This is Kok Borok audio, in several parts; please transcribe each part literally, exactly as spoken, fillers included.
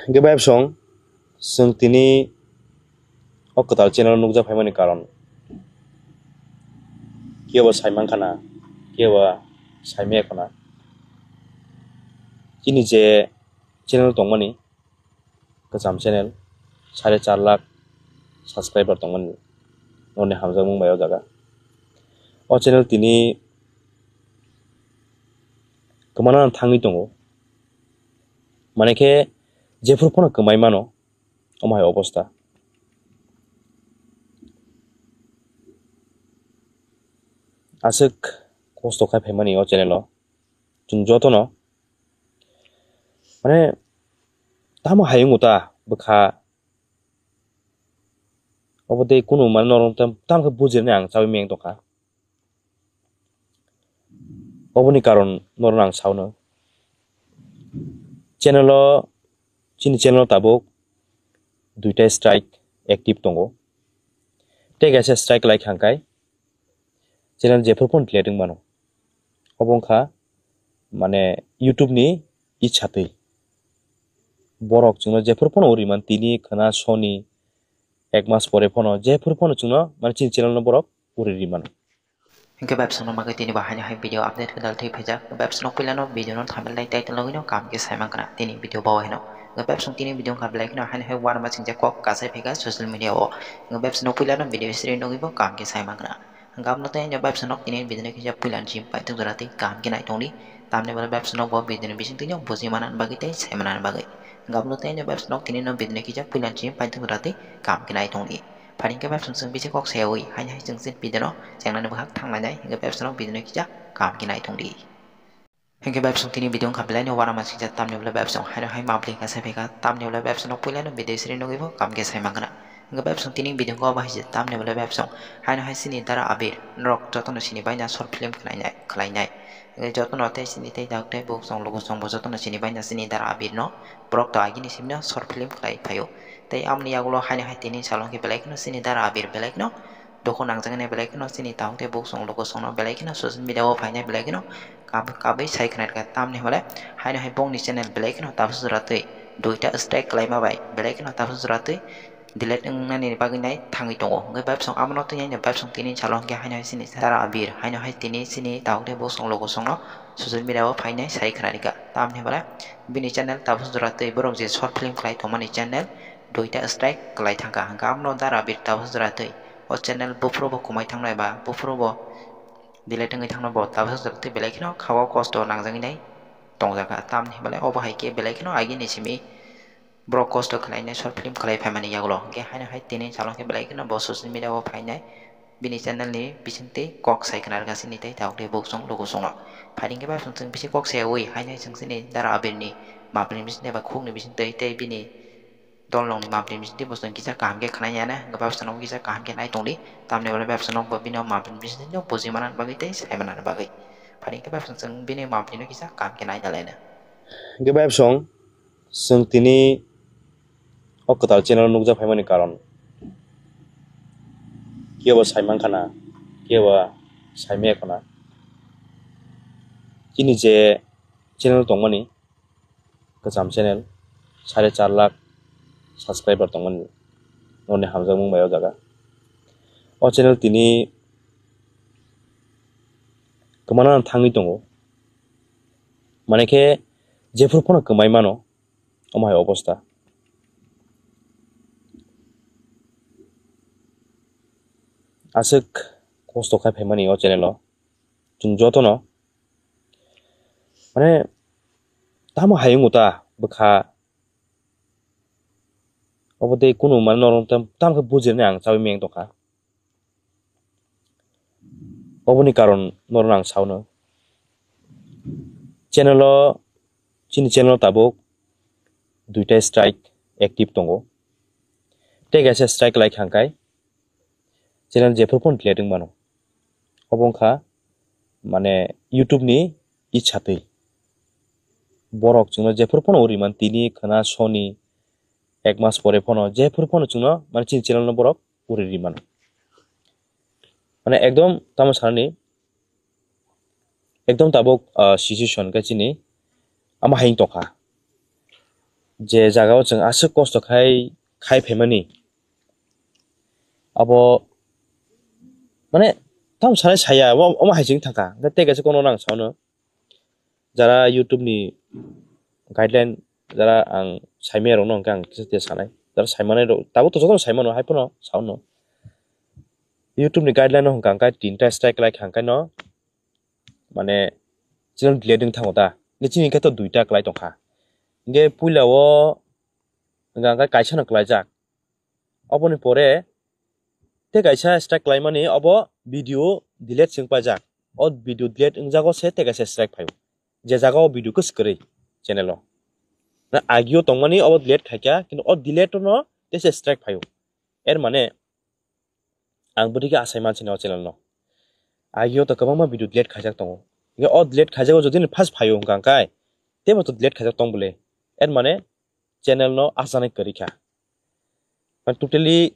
Hingke bai bosong, chwng tini o kwtal channel nukjak phaimani karon kebo saimankha na, kebo saimaya khwna. Chini je channel tongmani, kwcham channel, sare char lakh subscriber tongmani, norni hamjakmung bai o jaga. O channel tini kwmana thangwi tongo. Mane khe jephuru phano kwmai mano, omo hai obostha. Aswk kosto khai phaimani o channel o. Chwng jotono, mane, tamo hayung ta bwkha. Obo tei kunu, mane, norok tam, tamo khe bujirnai ang chaui meng tongkha. Oboni karon norok ang saono. Channel o, chini channel o tabuk duita strike active tongo. Tei kaisa strike lai khangkai channel jephuru phano delete wng mano. Obo wngkha, mane, YouTube ni i chatwi. Borok chwngno jephuru phano uriman tini khwna soni ek mas pore phano jephuru phano chwngno, mane, chini channel no borok uri rimano. Hingke bai bosongno bagwi tini bo haino hai video update kwtal twi phaijak. Bai bosongno puilano video no thumbnail tei title logino kaham khe saiman khna tini video bo haino. Hingke bai bosong tini video wngkha belai kheno haino hai uanama singjak kok kasai phaikha social media o. Hingke bai bosongno puilano video sri nugwi bo kaham khe saiman khna. Hingke abono tei haino bai bosongno tini video no kisa puilani simi paithak jora tei kaham khe nai tongdi. Tamni bagwi bai bosongno bo video ni bisingtwi no buji manani bagwi tei sai manani bagwi. Hingke abono tei haino bai bosongno tini no video no kisa puilani simi paithak jora tei kaham khe nai tongdi. Pharing khe bai bosong chwng bisi kok sayawi, haino hai chwng chini video no chengnani bwkhak thanglainai, hingke bai bosong video no kisa kaham khe nai tongdi. Hingke bai bosong tini video wngkha belai no uanama singjak tamni bagwi bai bosong haino hai mapli kasa phaikha tamni bagwi bai bosong no puilano video sri nugwi bo kaham khe saiman khna. Hingke bai bosong tini video wngkha obo hai se tamni bagwi bai bosong haino hai chini dara Abir norok jotono sini baina short film khlainai, khlainai. Hingke jotono tei chini tei dagwk tei buksong lukusong bo jotono sini baina chini dara Abir no borok to agini simino short film khlai phaio. Tei amoni yagulo haino hai tini salo hingke belai kheno chini dara Abir belai kheno dukhu nangjaknai belai kheno chini tabuk tei buksong lukusongno belai kheno social media o phainai belai kheno kab-, kabui sai khna rwkha tamni hwnba le haino hai bongni channel belai kheno tabuk jora twi duita strike kwlaima bai belai kheno tabuk jora twi delete wngnani bagwi nai thangwi tongo. Hwnkhe bai bosong abono twi haino bai bosong tini salo hwnkhe haino hai chini dara Abir haino hai tini chini tabuk tei buksong lukusongno social media o phainai sai khna rwkha tamni hwnba le bini channel tabuk jora twi borok je short film khlai tongmani channel duita strike kwlai thangkha, hwnkhe abono dara Abir tabuk jora twi o channel buphuru bo kwmai thangnai ba buphuru bo delete wngwi thangno bo tabuk jora twi belai kheno kha-o kosto nangjagwi nai tongjakha. Tamni hwnba le obo hai khe belai kheno agini simi borok kosto khlainai short film khlai phaimani yagulo hwnkhe haino hai tini salo hwnkhe belai kheno bo social media o phainai. Bini channel ni bisingtwi kok sai khna rwkha chini tei tabuk tei buksong lukusongo. Pharing khe bai chwng bisi kok sayawi haino chwng chini dara Abir ni mapli ni bisingtwi ba khukni bisingtwi tei bini dolnong ni mapli ni bisingtwi bo chwng kisa kaham khe khna ya na hwnkhe bai chwng kisa kaham khe nai tongdi. Tamni bagwi bai chwng bo bini mapli ni bisingtwi no buji manani bagwi tei sai manani bagwi. Pharing khe bai chwng bini mapli no kisa kaham khe nai dalai na. Hwnkhe bai chwng Chwng tini o kwtal channel nukjak phaimani karon kebo saimankha na, kebo saimaya khwna. Chini je channel tongmani, kwcham channel, sare char lakh subscriber tongmani, norni hamjakmung bai o jaga. O channel tini kwmana thangwi tongo. Mane khe jephuru phano kwmai mano, omo hai obostha. Aswk kosto khai phaimani o channel o. Chwng jotono, mane, tamo hayung ta bwkha. Obo tei kunu, mane, norok tam, tam khe bujirnai ang chaui meng tongkha. Oboni karon norokno ang saono. Channel o, chini channel o tabuk duita strike active tongo. Tei kaisa strike lai khangkai channel jephuru phano delete wng mano. Obo wngkha, mane, YouTube ni i chatwi. Borok chwngno jephuru phano uriman tini khwna soni ek mas pore phano jephuru phano chwngno, mane, chini channel no borok uri ri mano. Mane ekdom tamo sanani, ekdom tabuk, ah, situation khe chini ama hai tongkha. je jagao chwng aswk kosto khai, khai phaimani, abo, mane, tamo sanai saya, omo, omo hai chwng thangkha. Hwnkhe tei kaisa kono nang saono, jara YouTube ni guideline, jara ang saimaya rokno hwnkhe ang kisa kisa sanai. Jara saimanai rok, tabuk to jotono saimano, hai phano saono. YouTube ni guideline no hwnkha hwnkhe tinta strike lai kha hwnkhe no, mane, chwng delete wng thango ta. Hwnkhe chini hwnkhe to duita kwlai tongkha. Hwnkhe puila o hwnkha hwnkhe kaisa no kwlaijak. Oboni pore tei kaisa strike khlaimani obo video delete se wng paijak. O video delete wngjago se tei kaisa strike phaio. Je jaga o video kwswk kwrwi channel o. Na agio tongmani obo delete khaikha, kintu o delete no tei se strike phaio. Er mane ang bwtwi khe asai mansi o channel no. Agio to kwbangma video delete khaijak tongo. Hwnkhe o delete khaijago jodi ni first phaio hwnkha hwnkhe teibo to delete khaijak tong bwle. Er mane channel no asanai kwrwi kha. Mane totally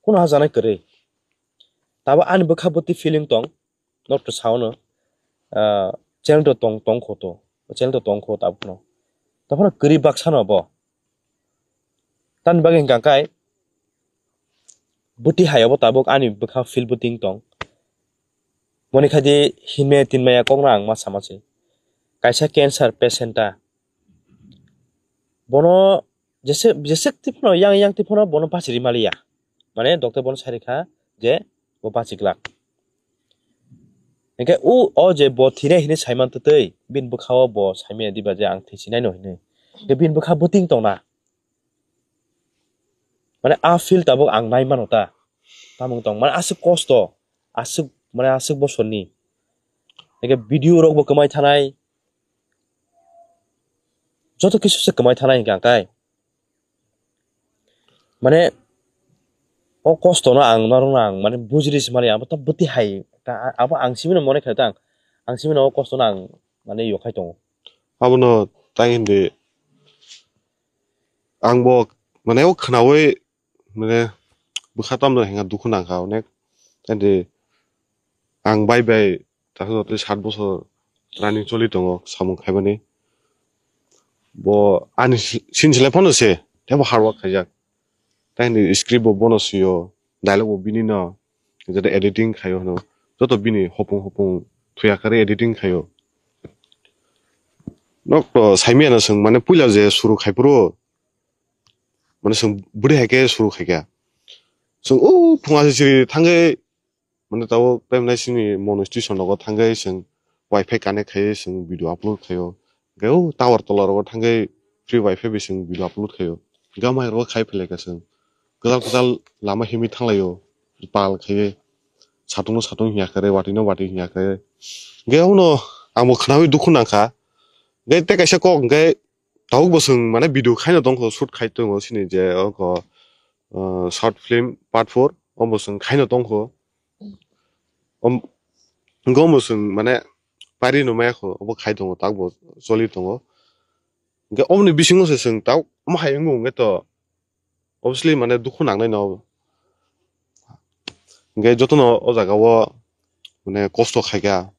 kuno asanai kwrwi. Tabo ani bwkha bwtwi feeling tong, nok to saono, ah, channel to tong, tong kho to, channel to tong kho tabukno. Taphano kwrwi baksa no bo. Tamni bagwi hwnkha hwnkhe bwtwi hai obo tabuk ani bwkha feel bwtwi tong. Boni khaidi hinmaya tinmaya kokno ang ma sama se. Kaisa cancer patient ta. Bono jeswk, jeswk twi phano, yang, yang twi phano bono bachiri maliya. Mane doctor bono sai rikha je bo bachi glak. Hwnkhe o, o je bo thwinai hinwi saiman twtwi, bini bwkha o bo saimaya diba je ang thwi sinai no hinwi. Hwnkhe bini bwkha bwtwi tongna. Mane a feel tabuk ang nai mano ta. Tamung tong, mane aswk kosto, aswk, mane aswk bosorni. Hwnkhe video rok bo kwmai thanai. Joto kisu se kwmai thanai hwnkhe ang kai. Mane o kosto no ang norok no ang mane bujiri se mani abo to bwtwi hai ta, abo ang simi no mone khe ta ang, ang simi no o kosto no ang mane yokhai tongo. Abono tai hindi ang bo mane o khnaui mane bwkha tamno hinga dukhu nangkha onek. Tei ang bai bai takhuk tei sat bosor running choli tongo samung khaimani. Bo ani si-, sin selai phano se teibo hard work khaijak. Tei ni script bo bono sio, dialogue bo bini no, jate editing khaio hwno. Joto bini hopung hopung thuya kare editing khaio. Nok to saimiyano swng mane puila je suru khai phuru mane chwng bwrwi hai khe suru khai kha. Chwng o phung aswk siri thangwi mane tabuk tei mwnai chini mono station rogo thangwi chwng wifi connect khai chwng video upload khaio. Hwnkhe o tower tola rogo thangwi free wifi bai chwng video upload khaio. Hwnkhe amai rogo khai phai lai kha chwng kwtal kwtal lama himwi thanglaio pal khaiwi. Satung no satung hinya khe watwi no watwi hinya khe. Hwnkhe abono ang bo khnaui dukhu nangkha. Hwnkhe tei kaisa kok hwnkhe tabuk bo chwng mane video khaino tongkho, shoot khai tongo chini je oko, uh, short film part four omo chwng khaino tongkho. Om-, hwnkhe omo chwng mane pari no maya kho, obo khai tongo, tabuk bo choli tongo. Hwnkhe omoni bisingo se chwng tabuk omo hai wngkha hwnkhe to obviously mane dukhu nangnai no. Hwnkhe jotono o jaga o mane kosto khaikha,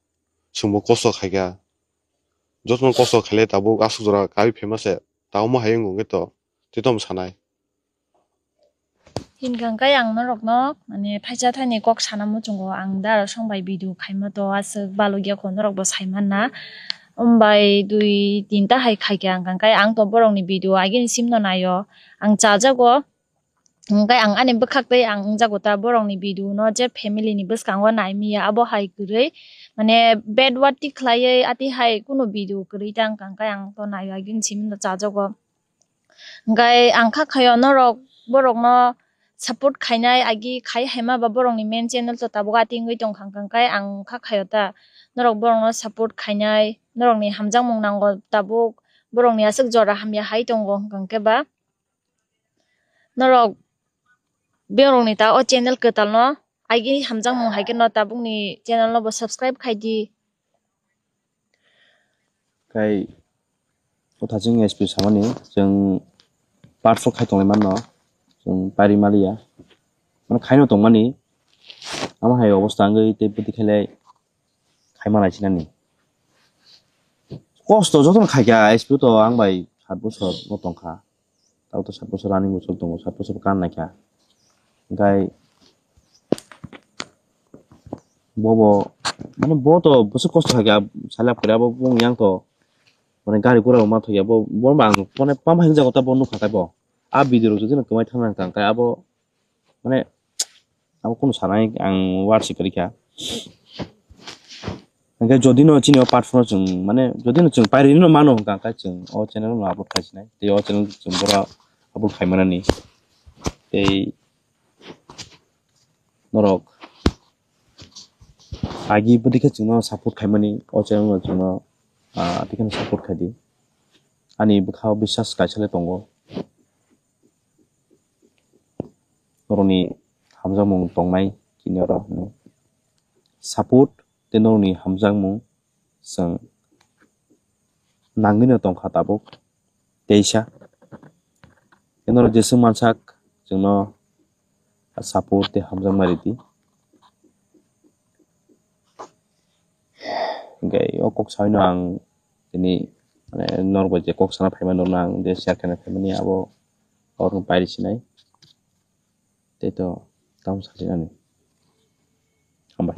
chwngbo kosto khaikha. Jotono kosto khaile tabuk aswk jora kaui phaima se, ta omo hai wngkha hwnkhe to tei tamo sanai. Hinkha hwnkhe ang norokno, mane, thaisa thaini kok sana muchungo, ang da aro song bai video khaima to aswk balukya kho, norokbo sai manna. Ombai dui tinta hai khaikha hwnkha hwnkhe ang to borokni video agini simno naio, ang chajago. Hwnkhe ang ani bwkhak tei ang wngjago ta borokni video no je family ni bwskango naimiya abo hai kwrwi, mane, bad word twi khlaiwi atwi hai kunu video kwrwi ta wngkha hwnkhe ang to naio agini simno chajago. Hwnkhe ang kha khaio norok borokno support khainai agi khai haima ba borokni main channel to tabuk atingwi tongkha hwnkhe ang kha khaio ta norok borokno support khainai norokni hamjakmung nango tabuk borokni aswk jora hamya hai tongo hwnkhe ba norok borokni ta o channel kwtalno agi hamjakmung hai kheno tabukni channel no bo subscribe khaidi. Kai o thaching S P samani chwng part four khai tonglai manno, chwng pari maliya. Mane khaino tongmani, amo hai obosta wngwi tei bwtwi khailai khai manai sinani. Kosto jotono khaikha, S P to ang bai sat bosor no tongkha. Tabo to sat bosor running bosor tongo, sat bosor kan naikha. Hingkai bobo, mane bo to bwswk kosto khaikha, salai pore abo bumung yang to, mane gari gura bo ma thokya bo, bo ba ang mane pama hinjago ta bo nukha khe bo. A video rok jodi no kwmai thangna hwnkha hingkai abo, mane abo kunu sanai ang war se kwrwi kha. Hingke jodi no chini o part four no chwng, mane jodi no chwng pairi no mano hwnkha hingke chwng o channel no upload khai sinai. Tei o channel chwng bora upload khai manani. Tei norok agi bwdikhe chwngno support khai mani o channel no chwngno, ah, tei kheno support khai di. Ani bwkha o biswas kaisa le tongo. Norokni hamjakmung tongnai chini oro hinwi. Support tei norokni hamjakmung chwng nangwino tongkha tabuk teisa. Tei norok jeswk mansak chwngno support tei hamjakma ridi. Hingke o kok saino ang tini, mane, norok bai je kok sana phaima norokno ang je share khaina phaimani abo orokno pairi sinai. Tei to tamo sasinani. Hambai.